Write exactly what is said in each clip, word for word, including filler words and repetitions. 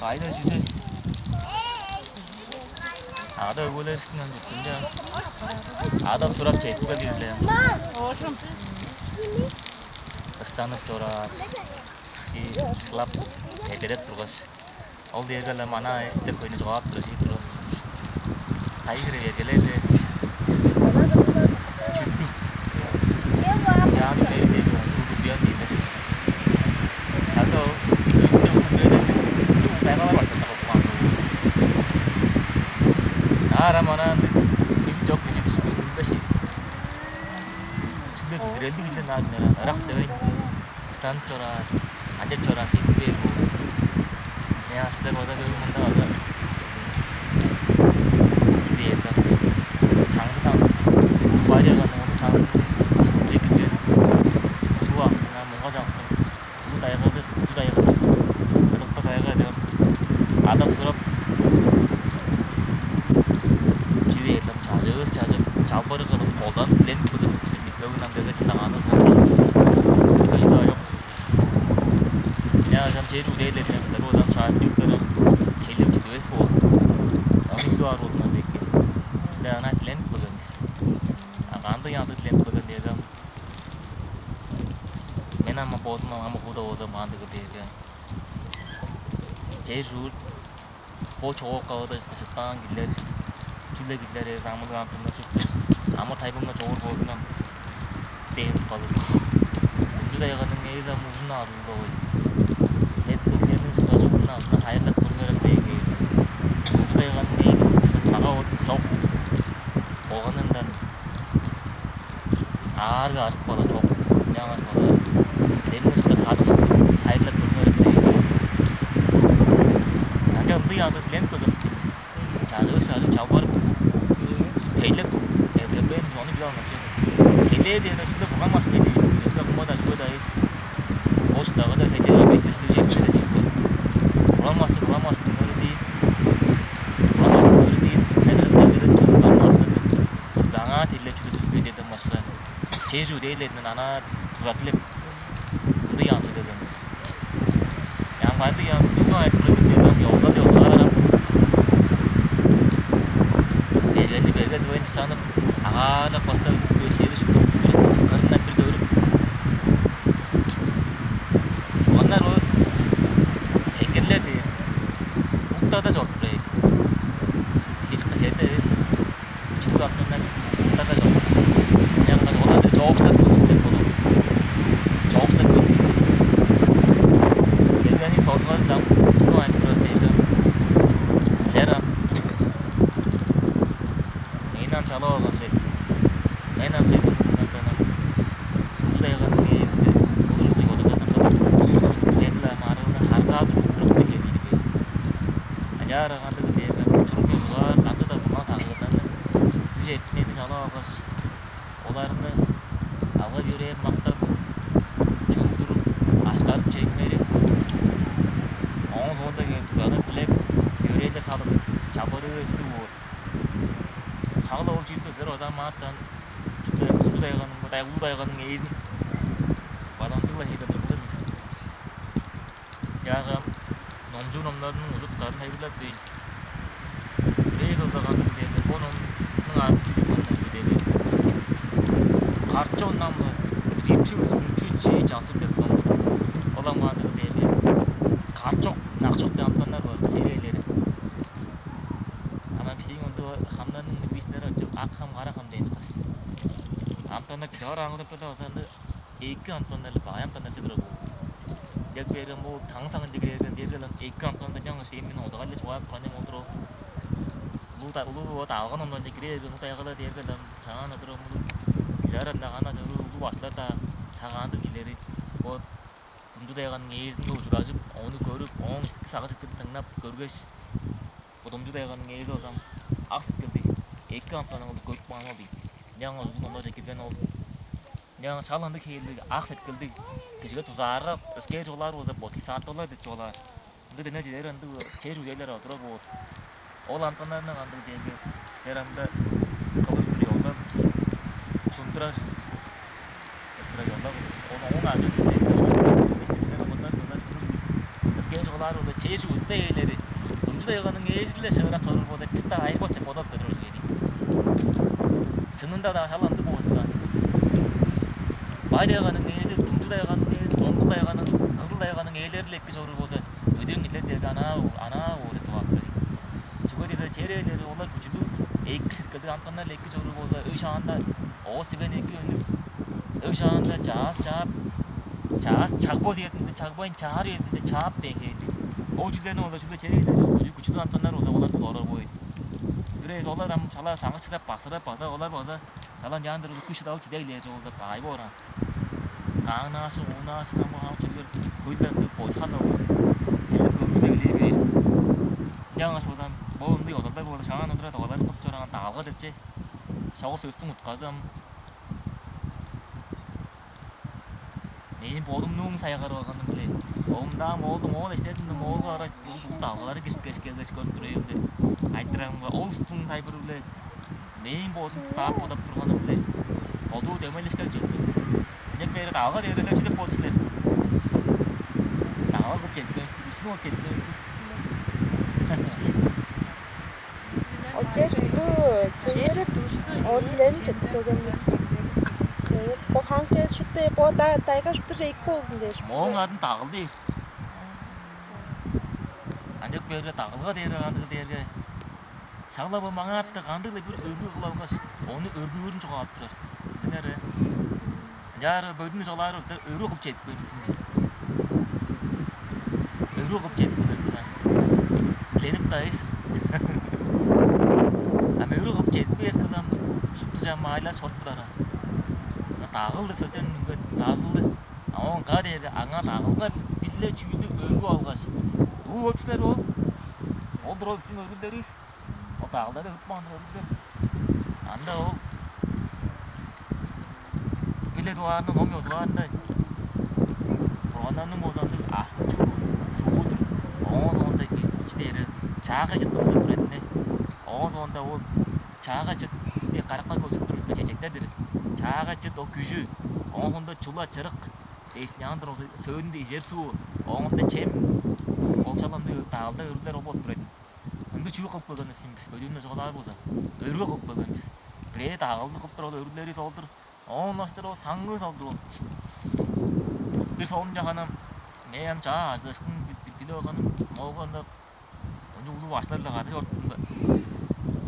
Кайда чүдү? Ада өгбелеривистиң ынча ада сурап чедип келдилер. Ыстанып чорааш, шылап эдереп тургаш, ол дээрге-ле мана эстеп хөйнү чугаалап тура шиип турган. Кайы хире бергележе чүттү. Яны бери бери оңдурду буян деймес. Шагда ол өттү кумбеден чугуп кайгала баштады кылып каан. Наар аманаан сизи чок кижи түшүп көрүнбеш. Чүле бүзүрелди билден наадыннаран ырак девейн. Ыстанып чорааш, адеп чорааш, эдип бээр боор. Мен аспитер база бөлүм мында база сидээрден. Саңды саңды. Барьяга ону саңды. Шылчы кирген. Бу вакытына муңга чаптым. Бу дайгазы, бу дайгазы. Ыдыкта дайга жок. Адам сурап. Чүве эрдем чажыгыс чажып, чалбыры кылып, колдан диленип кылдым. Бис бөгүн ам деге чылдагааны соңуран. Көжү-даа чок. Ынчангаш ам чер үдээлеринен кылдыр бодам чаап чүктөрү тейлеп чүдүвес боор. Ону үндү аар болдуңар дээккен. Силер ана диленип кылган бис. А кандыг янды диленип кылган дээрге ам мен ама бодум ама худа болзам кандыгы дээрге чер жуурт бо чоок кавыда чыткаан кижилер чүле кижилер эвес амылыг амтындан чүртүр. Амыр тайбыңга чогур болдунам дээн калыр. Ынчы дайганың эвес ам ужун арылды ой. Сет көктерниң чыгажы ужун арылды хайырлап көрүңерем дээн кээр. Ынчы дайганың эвес чыгажы мага от чок. Оганындан аарыг арып бала чок. Ынчангаш база демин ышкаш кадыкшып хайырлап көрүңерем дээн кээр. Ынча ындыг янзы диленип көрген бис ийик бис. Чажыгыш чажып чалбарып, тейлеп, эргелбээн ону билип алган чүве. Тейлээ дээрге шимде бурган башка эдей. Өске кымга-даа чүве-даа эвес. Ол шыдагада хеже бетти сүдү чемчеде чүрүп көр. Бурган башчы, бурган башчының өрү дии. Бурган башчының өрү дии. Сен өрү дии. Бурган башчының. Шупту аңаа тейлеп чүве сүрүп кээр дээрден башка. Чеже үдээлеринден ана дуза дилеп. Ындыг янзы келген бис. Янмайды янзы чүнү айтып тур бис деп ам ёлга деп озугаар ам. Бергени берге дивейн санып, агаарлап каста шери шупту кырындан бир көрүп. Туганнар ол тенгерлер дээр. Уктада чоруп турайын. Сишка чеде эвес. Чүнү бактаннар уктада чоруп. Ынчангаш олар бир чоокшулап көрүп деп болур. Чоокшулап көрүп. Келгени сордуңар дам чүнү айтып турар дээш ам. Сер ам. Мени ам чалап алган сен. Мен ам сени мурнундан ам. Ужудайган мээзинде кылыр ужуй олурган ам. Сен-даа марыылы харзаа туруп туруп келген ийди бе? Ачаар кандыг дээрге чурук ёзугаар кандыг-даа бурган сагыылданы үш эртинени чалап алгаш, оларны алгы-йөрээр мактап, чундуруп, ашкарып чемнерип, ооң соонда кээп дузаны дилеп, йөрээлде салып, чалбарыы ындыг боор. Шагла ол чүүлдү силер одаан мааттан чүгле ужу дайганың, дай улуу дайганың ээзин бадамдыг-ла хейдалдыр кылыр бис. Чаагам номчуу номнарының ужут карын хайгырлап дейн. Бирээзи ылдаган дээрге бо номнуң аады чүдүп калган чүве дээрге. Карчон намы, ричу, румчу, чей, часыр деп ном. Ол амгаандыг дээрге карчок, накчок деп амтаннар бар, чевейлери. Ама бисиң онду хамнарның бистер ачып ак хам, кара хам дээн чыгар. Амтаннар чыгар аңгыдыпта да база ынды эки амтаннар багай амтаннар чыдыр ол. Дег берген бу таң саңын дегерген дергелем эки амтаннар жаңы шеймин одагайлы чугаап турган ол тур ол. Улуу да улуу вот алган ондан дегере берген саягала дергелем чаан отур ол. Жаран да гана жору улуу башлар да тагаанды килери вот думчу дайганның ээзинге ужуражып, ону көрүп, ооң иштики сагыш иткин тыңнап көргеш, Будумчу дайганның ээзи болзам ак сеткилдиг, эки амтанның ол көрүп каан ол дейт. Ынчангаш узун онда чекирген ол. Ынчангаш шал ындыг хээлиг ак сеткилдиг кижиге дузаарга өскээр чугаалаар болза, бо десант болар деп чугаалаар. Ындыг дене чедер ындыг чер үелер олура боор. Ол амтаннарны кандыг дээрге силер анда кылыр бир ёлдан чундурар деп тура ёлдап, ону оон ажыр өскээр чугаалаар. Аар болза, чер чуртта ээлери Думчу тайганың ээзи-биле шыырак чоруур болза, бис-даа айырбас деп бодап турар ужурлуг ийин. Шынында-даа шала ындыг болуп турган. Бай тайганың ээзи, Думчу тайганың ээзи, Монгул тайганың, Кызыл тайганың ээлери-биле эки чоруур болза, бөдүүн кижилер дээрге анаа, анаа боор деп чугаалап турар ийин. Чүге дизе чер ээлери олар күчүлүг, эки сеткилдиг амытаннар-биле эки чоруур болза, өй шаанда оос-тиген эки өнүп, өй шаанда чаъс чаап, чаъс чагбас үезинде чагбайн, чаар үезинде чаап дээн хевирлиг. Ол чүүлдерни олар чүгле чер ээлери, күчү-, күчүлүг амытаннар болза, олар-даа доорар боор ийин. Бир эвес олар ам шала саңгыс чыдырып, баксырап база олар база шала ынчаан-дыр, күш-шыдал чиде илээр чок болза, бай боор аан. Кааңнаашкын, уунаашкын, ам бо хамык чүүлдер хөй-ле ындыг бойдускан-даа боор. Чедип көргүзүп эгелей бээр. Ынчангаш болза, бо ындыг одалдар болза, шаан удура тывалар кылып чораан даалга деп че. Шогу сөстүң утказы ам мээң бодумнуң сайгарып алганым-биле. Бодумда моолдуң, моол эштеримде моолга караш, бо, бо даалгалары киришкеш, келгеш көрүп тур ийин деп айтырарымга, ол улустуң тайылбыры-биле мээң бодум каап бодап турганым-биле, бодуу дөмейлешкен чорду. Ынчап бээрге, даалга дээрге чүү деп бодур силер? Даалга кылып четтинмес бис, чүнү кылып четтинмес бис? Ол чер шупту чемнерип, ол дилерин четтип келген бис. Чемнерип, бо хаң чер шупту, бо да-, тайга шупту эки болзун дээш. Мооң адын Дагыл дээр. Ынчап бээрге, Дагылга дээрге кандыгыл дээрге, шак-ла бо маңаа артты кандыг-ла бир өргүл кылып алгаш, ону өргүүрүн чугаалап турар. Билдиңер бе? Ынчаар бөдүүнү чугаалаар болза, өргүл кылып чедип кээр бис. Өргүл кылып чедип кээр бис ам. Диленип-даа эвес. Ам өргүл кылып чедип кээрге, ам шупту чам аайлар чоруп турар. Дагыл деп сөстен үнген дазылды. А оон га дээрге, аңаа Дагылга бир-ле чүүлдү өргүп алгаш, уу, көрүп силер бе ол? Ол-дур ол бистиң өргүлдеривис. Ол Дагылгада көрүп каан өргүлдер. Анда ол бир-ле дугаарында, ном ёзугаарында Бурганның болза ындыг астык чүве, суу-дур. Ооң соонда бир чү дээри чаагай чыт кылып турар ийин. Ооң соонда ол чаагай чыт дээш карактар көстүп турар чечектер-дир. Чаагай чыт ол күжү, ооң соонда чула, чырык дээш, ынчаан-дыр, сөөлүнде ижер суу, ооң соонда чем, ол шала ындыг Дагылгада өргүлдер ол болуп турар ийин. Ындыг чүве кылып келген бис ийин бис, бөдүүнү чугаалаар болза. Өргүл кылып келген бис. Бирээ Дагылды кылып турар ол өргүлдеривис ол-дур. Оон улаштыр ол саңывыс ол-дур ол. Бир солун чаганы, мээң ам чаа ажыдыышкын билип алганым, моолга ында кончуг улуг башкылар-биле кады чорудум-даа.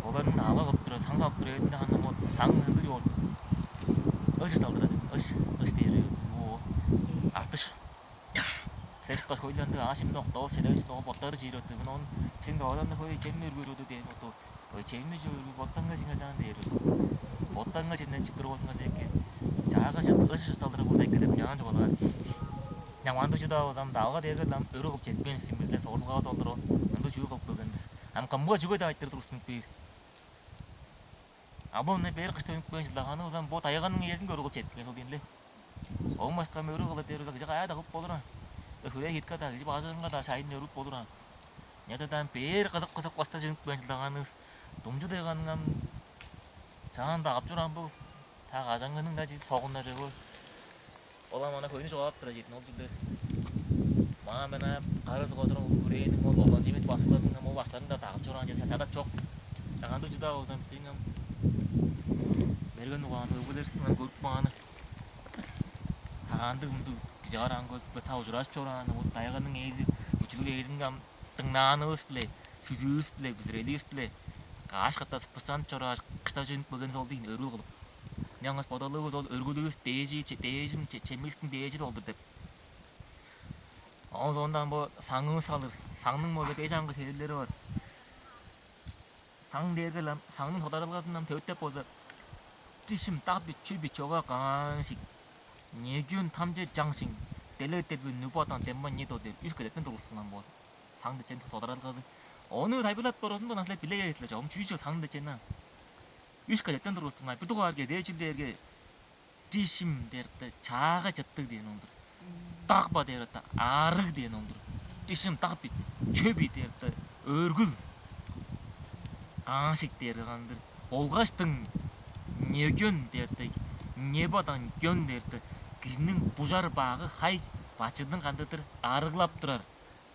Оларның даалга кылып турар, саң салып турар эвезинде, ханам ол саң ындыг чорду. Ыш ышталдырар, ыш, ыш дээри уу, артыш. Сеткаш, хөйле ындыг аъш-чем октавас, чедевес, ол боттары чиир өттүр. Мен ону сен доозанда хөй чемни өргүүр өдү дээн боттуг. Ой, чемни чүве өргүүр, боттарыңга чемнен дээри. Боттарыңга чемнен чип туруп болзуңар эки. Чаагай чыт ыш салдырар болза эки деп ынчаан чугаалаар. Ынчан ындыг чүве-даа болза, ам даалга дээрге ам өргүл кылып чедип кээр бис ийин бис, сорулгавыс ол-дур ол. Ындыг чүве кылып келген бис. Ам кымга чүге-даа айтырып турувустунуп бээр. А бо мына бээр кышта үнүп келген чылдагаанывыс ам бо тайганың ээзинге өргүл кылып чедип келген ол ийин ле. Оон башка ам өргүл кылыр дээр болза, кижи каяа-даа кылып болур аан. Э, хүрээ-хиитке-даа, кижи бажыңынга-даа шайын өргүп болур аан. Ынчалза-даа ам бээр кызып-кызып кышта үнүп келген чылдагаанывыс Думчу тайганың ам шаанда ап чораан бо та кажаңгының-даа чизи согуннар чүве. Ол ам ана хөйнү чугаалап турар чедин ол чүүлдер. Маа мен ам кара сугга турган ол хүрээниң, ол Долган-Чемис башкыларның ам ол башкыларының-даа дагып чораан чери чадап чок. Чаа, кандыг чыдаа болза, бистиң ам берген угаанныг өгбелеривистиң ам көрүп кааны. Та кандыг мындыг кижи караан көрүп, та ужуражып чорааны, вот тайганың ээзи, күчүлүг ээзинге ам дыңнаанывыс-биле, сүзүүвүс-биле, бүзүреливис-биле каш катап сыттырсанып чорааш, кыштап чедип келгенивис ол дийин, өргүл кылып. Ынчангаш бодалывыс ол өргүлүвүс дээжи, че-, дээжим, че-, чемивистиң дээжи ол-дур деп. Оон соонда ам бо саңывыс салыр. Саңның болза беш аңгы черлери бар. Саң дээрге-ле ам, саңның тодаралгазын ам төттеп болза, чишим, дагби, чөби, чога, кааншик, негион, тамче, чаңшиң, деле, делби, нуба, дан, демба, недо дээр үш кедектен тургустунган боор. Саң дечен тодаралгазы. Ону тайылбырлап бороозун бо ынчалдыр биле бээр силер чогум, чүү чүве саң дечен аан. Үш кедектен тургустунган. Бир дугаар кезээ чүл дээрге, дишим дээрде чаагай чыттыг дээн ол-дур. Дагба дээрде арыг дээн ол-дур. Дишим дагбит, чөби дээрде өргүл, кааншик дээрге кандыр. Болгаштың негион дээрде, небадан гион дээрде кижиниң бужар-баагы, хай-бачыдын кандыр-дыр арыглап турар.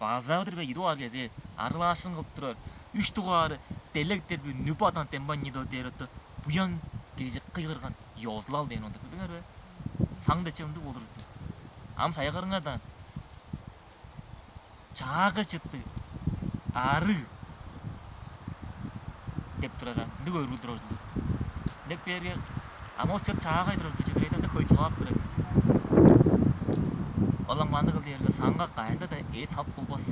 База-дыр бе, ийи дугаар кезээ арыглаашкын кылып турар. Үш дугаары делегдер бир нүп адан дембан нидо дээр оту буян кежик кыйгырган ёзулал дээн ол-дур, билдиңер бе? Саң дече ындыг болур. Ам сайгарыңар даан. Чаагы чыттыг, арыг деп турар, ындыг өргүл турар ужурлуг. Ынчап бээрге, ам ол чыт чаагай турар ужурлуг, чүдүрейде ындыг хөй чугаалап турар. Ол ам кандыгыл дээрге, саңга кайында-даа эът салып болбас.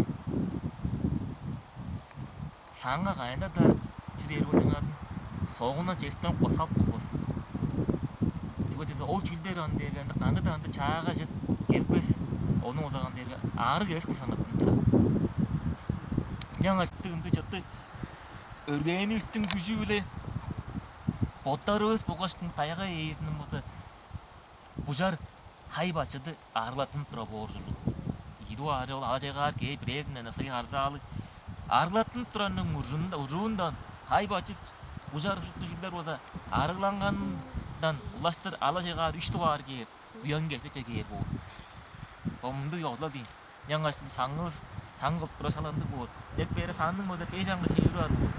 Саңга кайында-даа чү дээр болзуңарзын, соогундан честен косалып болбас. Чүге дээрге ол чүүлдер ам дээрге ында кандыг-даа ында чаагай чыт келбес. Ону озаган дээрге арыг эвес кылсаңар турар. Ынчангаш ындыг чыттыг өргээнивистиң күжү-биле боттарывыс болгаш даяга ээзиниң болза бужар хай-бачыды арыглаттынып тура боор ужурлуг. Ийи дугаары ол ала-чайгаар кээп бирээзинден ысый харзаалыг арыглаттынып турарының ужуунда-, ужуундан хай-бачыт, бужар шупту чүүлдер болза арыгланганындан улаштыр ала-чайгаар үш дугаар кээр, буян кежикче кээр боор. Бо мындыг ёзулал дийин. Ынчангаш саңывыс, саң кылып турар шала ындыг боор. Деп бээрге, саңның болза беш аңгы хевири бар боор.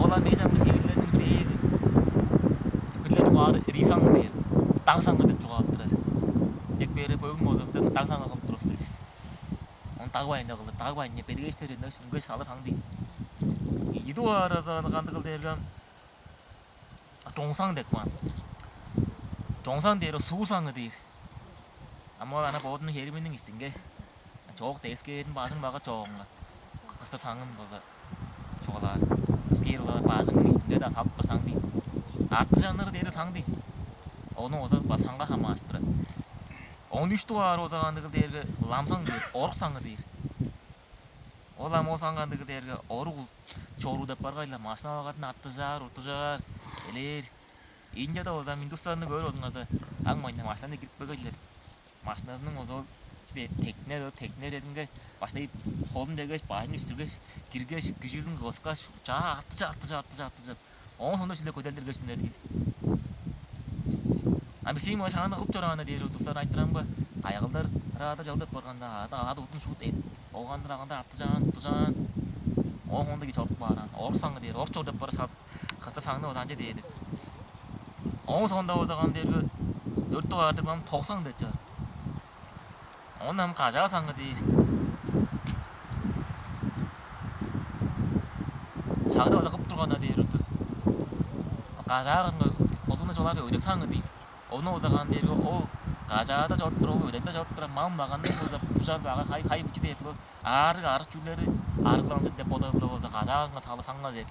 Ол ам беш аңгы хевирлерниң бирээзи, бир-ле дугаары рисаң дээр. Даг саңы деп чугаалап турар. Деп бээрге, бөгүн болза даг саңы кылып турар бис. Ону даг байында кылдыр, даг байында бедигээштер ынчаш үнгеш алыр саң дийин. Ийи дугаар азы кандыгыл дээрге, доңсаң деп каан. Доңсаң дээр ол суур саңы дээр. Ам ол ана бодунуң хериминиң иштинге чоок дескээрин бажың бага чоогунга, кыстыр саңын база чугаалаар. Дескээр улаар бажыңның иштинге-даа салып тур саң дийин. Арты чанныры дээри саң дийин. Ону оза база саңга хамаарыштыр турар. Он үш дугаар озагаандыгыл дээрге ламсаң дээр, орук саңы дээр. Ол ам ол саңгандыгы дээрге орук чоруу деп баргай-ла, машина алгадын артыжаар, уртужаар, элээр. Индияда болза ам индустарны көөр болзуңарза, аң-майна машинаны кирип келгейлер. Машиназының озоо текнер, текнер эдинге баштай холун дегеш, бажын үстүргеш, киргеш, күжүлүн кылыскаш, чаа артыжа, артыжа, артыжа, артыжа. Оон соонда чүле көделдиргеш үнер ийин. А бистиң моон шаанда кылып чорааны дээр удуктар айтырам бе? Аягылдар ыраада чалдып барганда, аада аада утун шуут эт болгандыр агында артыжаан, утужаан. Оон соонда ки чоруп бааран. Орук саңы дээр, орук чор деп бара шал кыста саңны база анча дээр деп. Оон соонда базаган дээрге дөрт дугаар деп ам тогсаң деп чор. Ону ам кажаа саңы дээр. Шагда база кып турган-на дээр ужур. Кажаа кырынга колуна чугаалаар өдек саңы дээр. Ону узагаан дээрге ол кажаада чоруп тура, ол өдекте чоруп тура, мам баганның болза бужар бага хай хай бичи дээр ол аарыг арыг чүүлдери арыгланзын деп бодап-ла болза кажаа кырынга салы саңга дээр.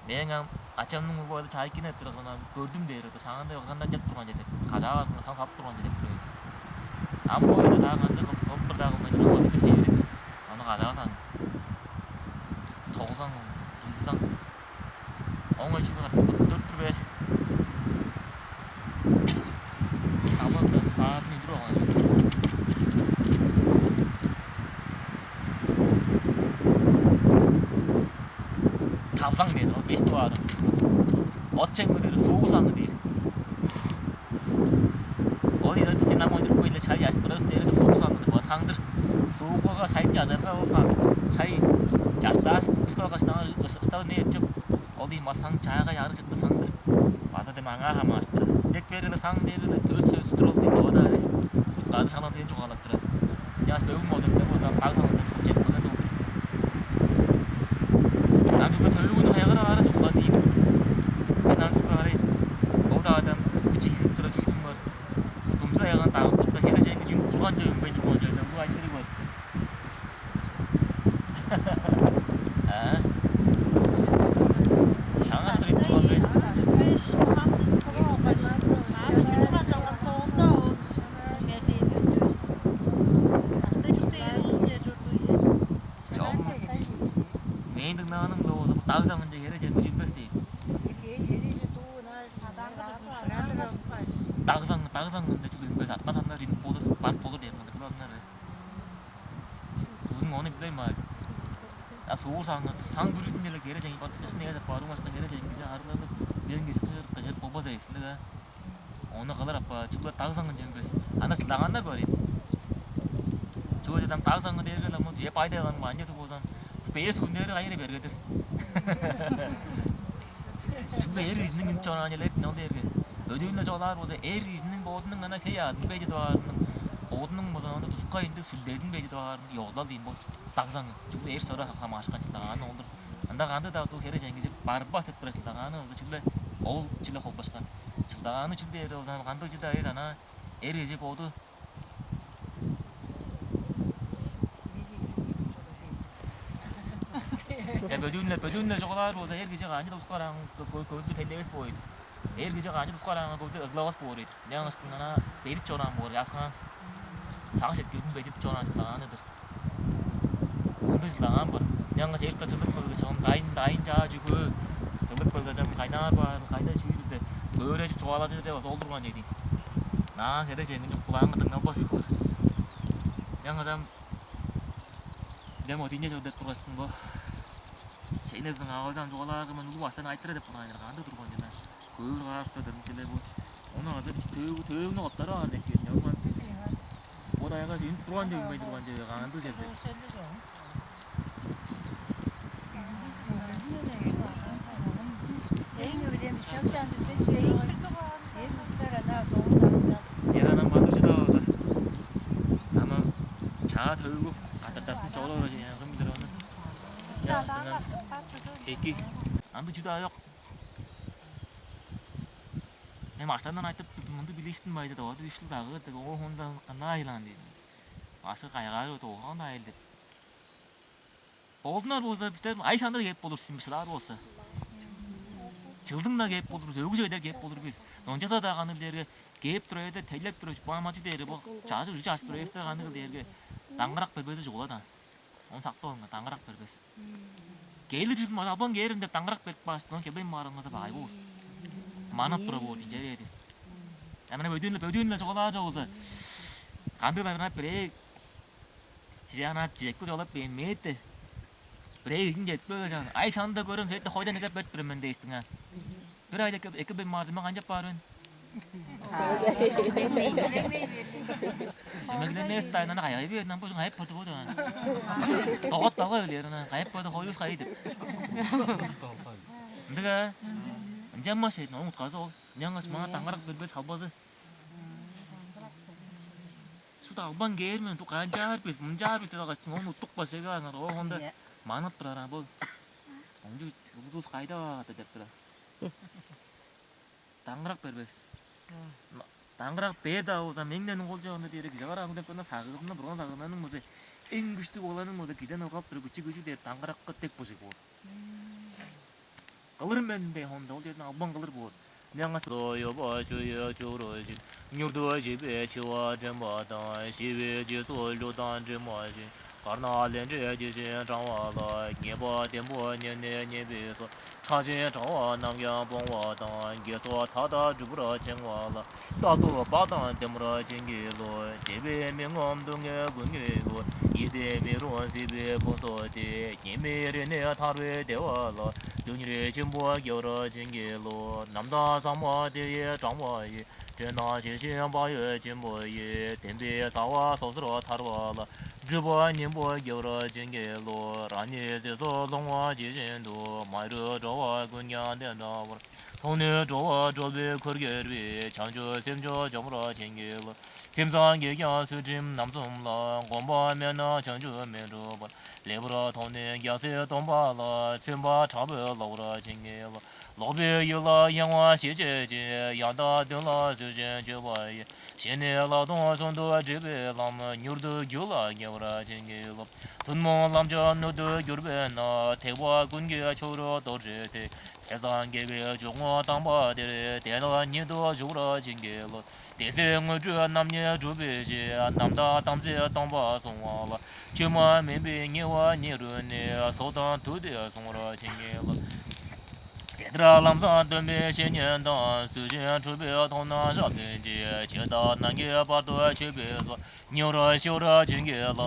Мээң ам ачамның угбазы чайкыны эрттир кырган көрдүм дээр, ада шаанда кырган чет турган чеде, кажаа кырган саң салып турган чеде деп билбейн. Ам бо ойда даа канча кылып кылыптыр даа кылмайн турган база бир хевири. Аны кажаа саң, тогузаң, ийизаң, оңай чүнү катып дөрт бир бе. Табан саазын үндүр алган. Тавзаң дээр, ол беш дугаары. Отчең көдери суур саңы дээр. Ол ийдер бистен ам ойнуруп келе шай чаштырабыз дээрге суур саңы деп саңдыр. Суургага шайын чажарга ол саң шай чаштаар бускалга шынаар ыштал не эпчеп. Ол дейм саң чаагай ары чыкты саңдыр. База дем аңаа хамаарыштыр. Дек бергеле саң дээрге төт сөс тур ол дейм ода эвес. Газы шалан деген чугаалап турар. Яаш бөгүн болду деп болду. Аг саңдыр. Чет көне жолдур. Ам чүге төлүгүнү кайгара ара жугула дейм. Мен ам чүге арай. Ол да адам бичигизинип тура жүрдүм бар. Тумчу аяган дагып турда хере чейинге чүнүп турган жөө үнбейн чугула жөөдө бу айтырыг бар. А? Шаңа кырып турган бе? Чом. Мен дыңнааным да болза, даг замында хере чейинге чүнбес дейм. Даг заң, даг заң мында чүл үнбес, атма саннар үнүп болур, барып болур дээр мында. Бул аннар. Узун ону билбейм аа. А суур саңны, саң бүрүзүн деле хере чейин бартып чашын эге деп баруун башка хере чейин кижи арыланып, бен кижи кыжыр кыжыр болбас эвесинде да. Ону кылыр апа, чүгле даг саңын чембес. Ана сылдаганнар бар эди. Өөдеден даг саңы дээрге-ле ам дие байдайган манчызы болзан, бес хүннери кайы бергедир. Чүгле эр кижиниң үнүп чораан эле эртин ол дээрге. Бөдүүн-не чугаалаар болза, эр кижиниң бодунуң ана хей-аъдын бежидип аарының, бодунуң болза анда тускай ындыг сүлдезин бежидип аарының ёзулал дийин бол. Даг саңы. Чүгле эр сора хамаашкан чылдагааны ол-дур. Ында кандыг-даа дуу херечен кижи барбас деп турар чылдагааны ол чүгле ол чүгле холбашкан. Чылдагааны чүл дээрге болза кандыг чүл-даа эвес, ана эр кижи боду Э, бөдүүн-не, бөдүүн-не чугаалаар болза, эр кижи канчы тускар аңгы көвдү тенневес боор ийди. Эр кижи канчы тускар аңгы көвдү ыглавас боор ийди. Ынчангаш ана берип чораан боор, яскаан. Сагыш эткилдин бедип чораан чылдагааны-дыр. Ындыг чылдагаан бар. Ынчангаш эшта чыдып көргеш, оон дайын дайын чаа чүгөө чыдып көргеш, ам кайнаар баар, кайда чүү деп көөрежип чугаалажы деп олдурган чедиң. Наан хере чемин чук кулааңга дыңналбас кылыр. Ынчангаш ам Дем одинче чор деп тургашкын бо. Чейнезиң авазан чугаалаагы мен улуг баштан айтыра деп турган кандыг турган жана көөр каастадыр мисиле бу. Ону азыр төөгү төөгүнү оттары бар деп келген жолман. Бо дайга үнүп турган жегмей турган жеге кандыг жерде. Эң өлем шапшан бизде чейин. Эр устар ана соңундан. Яранам бандырчы да болза. Ама чаа төвүгү катартатын чогулар уже янгын билер ону. Чеки. Анды чүдө айок. Мен баштардан айтып турдум, мынды билиштин байды да оду үш жыл дагы деп, оо хонда кандай айлаан дейм. Башка кайгаар оду оон айыл деп. Болдунар болза бистер ай санында кээп болур сиз шыдаар болза. Чылдың-на кээп болур бис, өгүже кедер кээп болур бис. Ончаза-даа каны билерге кээп тура эде, тейлеп тура баамачы дээри бо чажы уже чаш тура эсте каны кыл дээрге даңгырак бербеди жугула даан. Ону сактып алыңар, даңгырак бербес. Кели чыдым албан кээрим деп даңгырак берип кааш, ону келбейн баарыңарда баай боор. Манап тура боор динчери эди. Амына бөдүүн-ле бөдүүн-ле чугаалаа чогуза. Кандыыларыңар бирээ Чижаанаа чижекке чолап бээн мээте. Бирээ кижиң четпеве чаан. Ай санында көрөм, сетте хойдан эдеп берип тур мен дээштиң а. Бир айда эки эки бем маарзыма канчап баар мен? Демеглемес дайнаны кайгай бээр, нам бужуң кайып барды бо даан. Догот дагы өлээр ана, кайып барды хоюс кайы деп. Ындыга. Ынчаммаш эдин оң утказы ол. Ынчангаш маңа даңгырак бербес халбазы. Шуут албан кээр мен, тук канчаар бис, мынчаар бис деп алгаш, ону уттук баш эге аңар, оогонда манап турар ам бо. Ончу улус кайда баады деп турар. Даңгырак бербес. Даңгырак бээр-даа болза, меңнен кол чагында дээрге кижи караң деп кана сагыызында бурган сагыызының мыды эң күштүг боланың мыды киден ылгап туруп күчү күчү дээр даңгыракка тек быжыг боор. Кылыр мен бе хонда ол жерден албан кылыр боор. Няңа тойо бачуя чуружин нюрду жибе чива жимбадан шиве жису людан жимажин карна ленже жижин жавала небо дембо нене небесо чажин жава намгя боңвадан гесо тада жубра чеңвала тату бадан демра жингило жебе меңом дүңе гүнгего иде мирон сибе босоте немерене тарве девала дүнре жимбо гевра жингило намда сама дее жамвае жена жежен байы жимбое дембе сава сосура тарвала жуба нембо гевра жингило ране зезо лоңва жижинду майры жова гүньянден жавыр Тону жова жолбе көргерби чанчо семчо жомура чеңгел семзан кегя сүжим намсымла гомба мена чанчу мен жубар лебра тону гясы домбала семба чабы ловра чеңгел лобе йыла яңа шечечи янда дыла сүжен жубай шене ладон сонду жибе лам нюрду гюла гевра чеңгел тунмон ламча нуду гюрбена тегба күнге чору доржете Сезон кеге чуңу дамба дере тенила нидо жура жингело. Дезең үжү намне жубежи намда дамзе дамба суңала. Чума мемби нева нирүне содан туде суңра жингело. Тедра ламзан дөмбе шенендан сүжен чубе тона жабдынче чеда нанге бардуа чебезо. Нюра шура жингело.